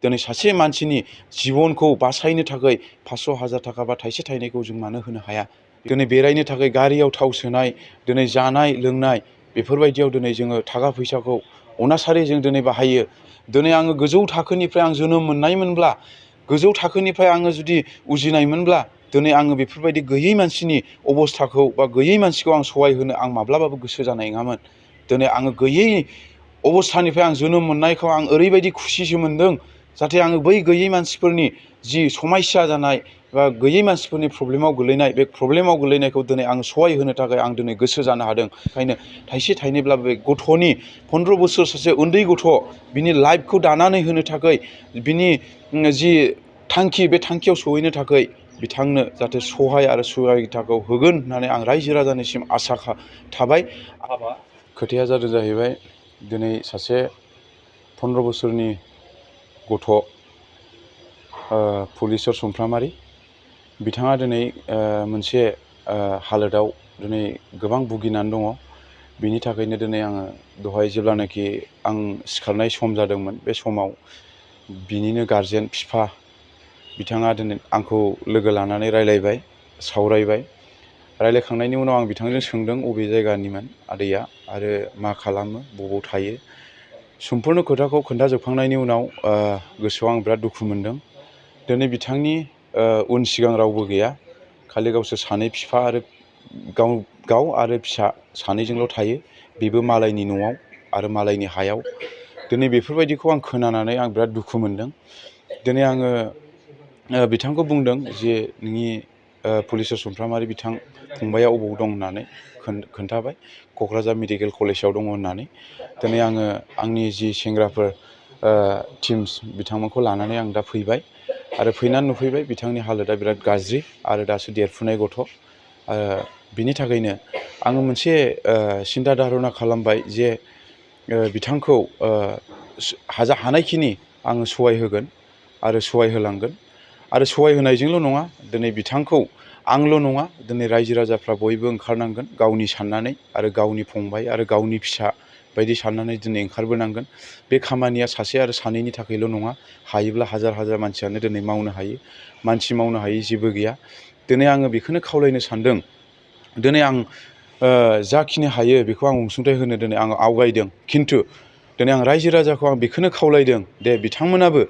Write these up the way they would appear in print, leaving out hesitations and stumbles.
दिनै सासे मानसिनि जिबनखौ बासायनो थाखाय 500,000 थाखा बा थाइसे थाइनैखौ जों मानो होनो हाया? दिनै बेरायनो थाखाय गारियाव थाव सोनाय, दिनै जानाय लोंनाय बेफोरबायदियाव दिनै जोङो थाखा फैसाखौ अनासारै जों दिनै बाहायो। दिनै आङो गोजौ थाखोनिफ्राय आं जोनोम मोननायमोनब्ला, गोजौ थाखोनिफ्राय आङो जुदि उजिनायमोनब्ला दिनै आङो बेफोरबायदि गैयै मानसिनि अबस्थाखौ बा गैयै मानसिखौ आं सहाय होनो आं माब्लाबाबो गोसो जानाय नङामोन। दिनै आङो गैयै अबस्थानिफ्राय आं जोनोम मोननायखौ आं ओरैबायदि खुसिसो मोनदों, जाहाथे आङो बै गैयै मानसिफोरनि जि समस्या जानाय बा गैयै मानसिफोरनि प्रब्लेमाव गोलैनाय, बे प्रब्लेमाव गोलैनायखौ दिनै आं सहाय होनो थाखाय आं दिनै गोसो जानो हादों। ओंखायनो थाइसे थाइनैब्लाबो बे गथ'नि 15 बोसोर सासे उन्दै गथ' बिनि लाइफखौ दानानै होनो थाखाय, बिनि जि थांखि बे थांखियाव सहैनो थाखाय बिथांनो जाहाथे सहाय आरो सहायथाखौ होगोन होननानै आं रायजो राजानिसिम आसा थाबाय। खोथाया जादों जाहैबाय, दिनै सासे 15 बोसोरनि गथ' पुलिसर सुमफ्रामारि, बिथाङा दिनै मोनसे हालोदाव दिनै गोबां भुगिनानै दङ। बिनि थाखायनो दिनै आङो दहाय जेब्लानाखि आं सिखारनाय सम जादोंमोन, बे समाव बिनिनो गारजेन बिफा बिथाङा दिनै आंखौ लोगो लानानै रायलायबाय, सावरायबाय। रायलायखांनायनि उनाव आं बिथांजों सोंदों अबे जायगानिमोन आदैया आरो मा खालामो, बबाव थायो। सम्पुर्ण खोथाखौ खोन्थाजोबखांनायनि उनाव गोसोआव आं बिराद दुखु मोनदों। दिनै बिथांनि उन सिगां रावबो गैया, खालि गावसोर सानै बिफा आरो गाव आरो फिसा सानैजोंल' थायो, बेबो मालायनि न'आव आरो मालायनि हायाव। दिनै बेफोरबायदिखौ आं खोनानानै आं बिराद दुखु मोनदों। दिनै आङो बिथांखौ बुंदों जे नोंनि पुलिसर सुमफ्रामारि बिथां फंबाया अबाव दं होननानै खोन्थाबाय। क'क्राझार मेडिकेल कलेजाव दङ होननानै। दिनै आङो आंनि जि सेंग्राफोर टिम्स बिथांमोनखौ लानानै आं दा फैबाय आरो फैनानै नुफैबाय बिथांनि हालोदा बिराद गाज्रि आरो दासो देरफुनाय गथ'। बिनि थाखायनो आङो मोनसे सिन्था धारना खालामबाय जे बिथांखौ हानायखिनि आङो सहाय होगोन आरो सहाय होलांगोन। आरो सहाय होनायजोंल' नङा, दिनै बिथांखौ आंल' नङा, दिनै रायजो राजाफ्रा बयबो ओंखारनांगोन गावनि साननानै आरो गावनि फंबाय आरो गावनि फिसा बायदि साननानै दिनै ओंखारबोनांगोन। बे खामानिया सासे आरो सानैनि थाखायल' नङा, हायोब्ला हाजार हाजार मानसियानो दिनै मावनो हायो। मानसि मावनो हायै जेबो गैया। दिनै आङो बेखौनो खावलायनो सानदों, दिनै आं जाखिनि हायो बेखौ आं अनसुंथाइ होनो दिनै आं आवगायदों। खिन्थु दिनै आं रायजो राजाखौ आं बेखौनो खावलायदों दे बिथांमोनाबो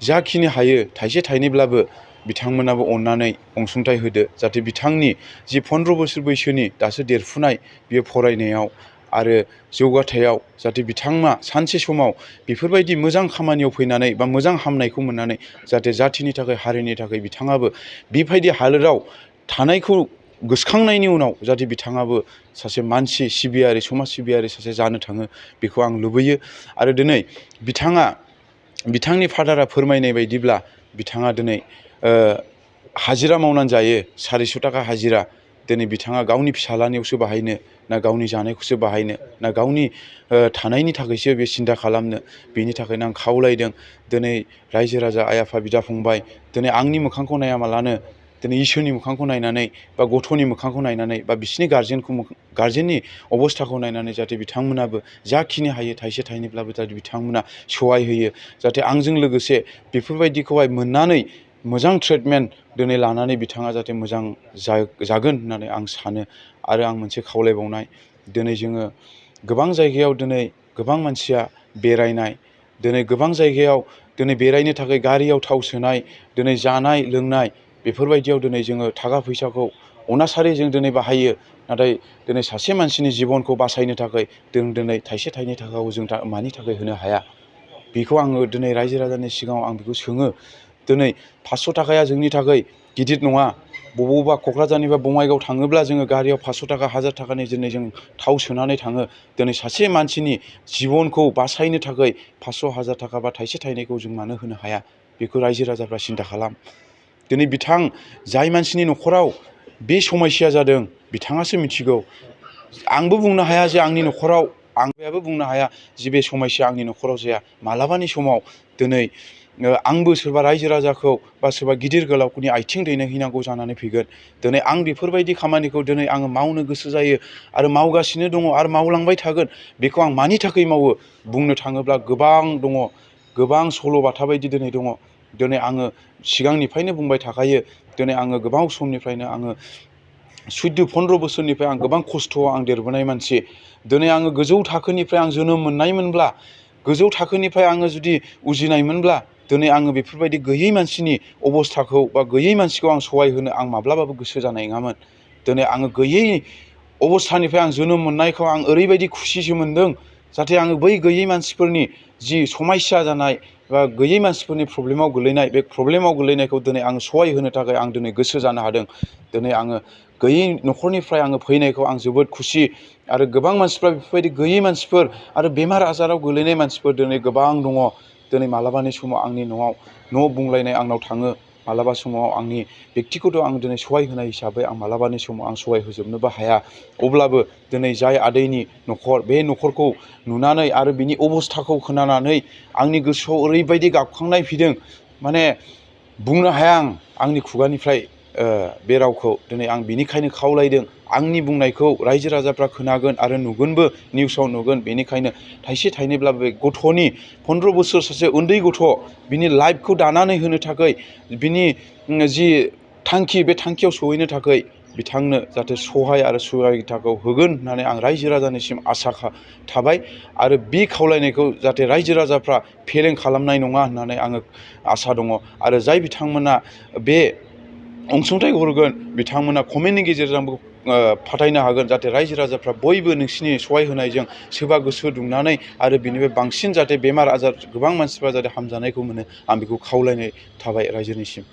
जाखिनि हायो थाइसे थाइनैब्लाबो बिथांमोनाबो अननानै अनसुंथाइ होदो, जाहाथे बिथांनि जि 15 बोसोर बैसोनि दासो देरफुनाय, बियो फरायनायाव आरो जौगाथायाव जाहाथे बिथाङा सानसे समाव बेफोरबायदि मोजां खामानियाव फैनानै बा मोजां हामनायखौ मोननानै जाहाथे जाथिनि थाखाय हारिनि थाखाय बिथाङाबो बेबायदि हालोदाव थानायखौ गोसोखांनायनि उनाव जाहाथे बिथाङाबो सासे मानसि सिबियारि, समाज सिबियारि सासे जानो थाङो, बेखौ आं लुबैयो। आरो दिनै बिथांनि फादारा फोरमायनाय बायदिब्ला बिथाङा दिनै हाजिरा मावनानै जायो, 400 थाखा हाजिरा। दिनै बिथाङा गावनि फिसालानियावसो बाहायनो ना गावनि जानायखौसो बाहायनो ना गावनि थानायनि थाखायसो बे सिन्था खालामनो। बेनि थाखायनो आं खावलायदों दिनै रायजो राजा, आइ आफा, बिदा फंबाय, दिनै आंनि मोखांखौ नायामालानो दिनै इसोरनि मोखांखौ नायनानै बा गथ'नि मोखांखौ नायनानै बा बिसोरनि गारजेननि अबस्थाखौ नायनानै जाहाथे बिथांमोनाबो जाखिनि हायो थाइसे थाइनैब्लाबो जाहाथे बिथांमोना सहाय होयो, जाहाथे आंजों लोगोसे बेफोरबायदिखौहाय मोननानै मोजां ट्रिटमेन्ट दिनै लानानै बिथाङा जाहाथे मोजां जागोन होननानै आं सानो। आरो आं मोनसे खावलायबावनाय, दिनै जोङो गोबां जायगायाव दिनै गोबां मानसिया बेरायनाय, दिनै गोबां जायगायाव दिनै बेरायनो थाखाय गारियाव थाव सोनाय, दिनै जानाय लोंनाय बेफोरबायदियाव दिनै जोङो थाखा फैसाखौ अनासारै जों दिनै बाहायो। नाथाय दिनै सासे मानसिनि जिबनखौ बासायनो थाखाय जों दिनै थाइसे थाइनै थाखाखौ जों मानि थाखाय होनो हाया? बेखौ आङो दिनै रायजो राजानि सिगाङाव आं बेखौ सोङो। दिनै 500 थाखाया जोंनि थाखाय गिदिर नङा। बबावबा क'क्राझारनिफ्राय बङाइगाव थाङोब्ला जोङो गारियाव 500 थाखा, 1000 थाखानि दिनै जों थाव सोनानै थाङो। दिनै सासे मानसिनि जिबनखौ बासायनो थाखाय 500, 1000 थाखा बा थाइसे थाइनैखौ जों मानो होनो हाया? बेखौ रायजो राजाफ्रा सिन्था खालाम। दिनै जाय मानसिनि न'खराव बे समस्या जादों बिथाङासो मिथिगौ। आंबो बुंनो हाया जे आंनि न'खराव, आंबो बुंनो हाया जे बे समस्या आंनि न'खराव जाया। मालाबानि समाव दिनै आंबो सोरबा रायजो राजाखौ बा सोरबा गिदिर गोलावफोरनि आथिं दैनायहैनांगौ जानानै फैगोन। दिनै आं बेफोरबायदि खामानिखौ दिनै आङो मावनो गोसो जायो आरो मावगासिनो दङ आरो मावलांबाय थागोन। बेखौ आं मानि थाखाय मावो? बुंनो थाङोब्ला गोबां दङ। गोबां सल'बाथा बायदि दिनै दङ। दिनै आङो सिगांनिफ्रायनो बुंबाय थाखायो, दिनै आङो गोबां समनिफ्रायनो आङो 14-15 बोसोरनिफ्राय आं गोबां खस्थ'आव आं देरबोनाय मानसि। दिनै आङो गोजौ थाखोनिफ्राय आं जोनोम मोननायमोनब्ला, गोजौ थाखोनिफ्राय आङो जुदि उजिनायमोनब्ला, दिनै आङो बेफोरबायदि गैयै मानसिनि अबस्थाखौ बा गैयै मानसिखौ आं सहाय होनो आं माब्लाबाबो गोसो जानाय नङामोन। दिनै आङो गैयै अबस्थानिफ्राय आं जोनोम मोननायखौ आं ओरैबायदि खुसिसो मोनदों, जाहाथे आङो बै गैयै मानसिफोरनि जि समस्या जानाय बा गैयै मानसिफोरनि प्रब्लेमाव गोलैनाय, बे प्रब्लेमाव गोलैनायखौ दिनै आङो सहाय होनो थाखाय आं दिनै गोसो जानो हादों। दिनै आङो गैयै न'खरनिफ्राय आङो फैनायखौ आं जोबोद खुसि। आरो गोबां मानसिफ्रा बेफोरबायदि गैयै मानसिफोर आरो बेमार आजाराव गोलैनाय मानसिफोर दिनै गोबां दङ। दिनै मालाबानि समाव आंनि न'आव न' बुंलायनाय आंनाव थाङो, मालाबा समाव आंनि बेक्तिगत आं दिनै सहाय होनाय हिसाबै आं मालाबानि समाव आं सहाय होजोबनोबो हाया। अब्लाबो दिनै जाय आदैनि न'खर, बे न'खरखौ नुनानै आरो बिनि अबस्थाखौ खोनानानै आंनि गोसोआव ओरैबायदि गाबखांनाय फैदों, माने बुंनो हाया आं आंनि खुगानिफ्राय बे रावखौ। दिनै आं बिनिखायनो खावलायदों, आंनि बुंनायखौ रायजो राजाफ्रा खोनागोन आरो नुगोनबो, निउसाव नुगोन। बेनिखायनो थाइसे थाइनैब्लाबो बे गथ'नि 15 बोसोर सासे उन्दै गथ' बिनि लाइफखौ दानानै होनो थाखाय, बिनि जि थांखि, बे थांखियाव सहैनो थाखाय बिथांनो जाहाथे सहाय आरो सहायथाखौ होगोन होननानै आं रायजो राजानिसिम आसा थाबाय। आरो बे खावलायनायखौ जाहाथे रायजो राजाफ्रा फेलें खालामनाय नङा होननानै आङो आसा दङ। आरो जाय बिथांमोना बे अनसुंथाइ हरगोन, बिथांमोना कमेन्टनि गेजेरजोंबो फाथायनो हागोन, जाहाथे रायजो राजाफ्रा बयबो नोंसिनि सहाय होनायजों सोरबा गोसो दुंनानै आरो बिनिफ्राय बांसिन जाहाथे बेमार आजार गोबां मानसिफ्रा जाहाथे हामजानायखौ मोनो, आं बेखौ खावलायनाय थाबाय रायजोनिसिम।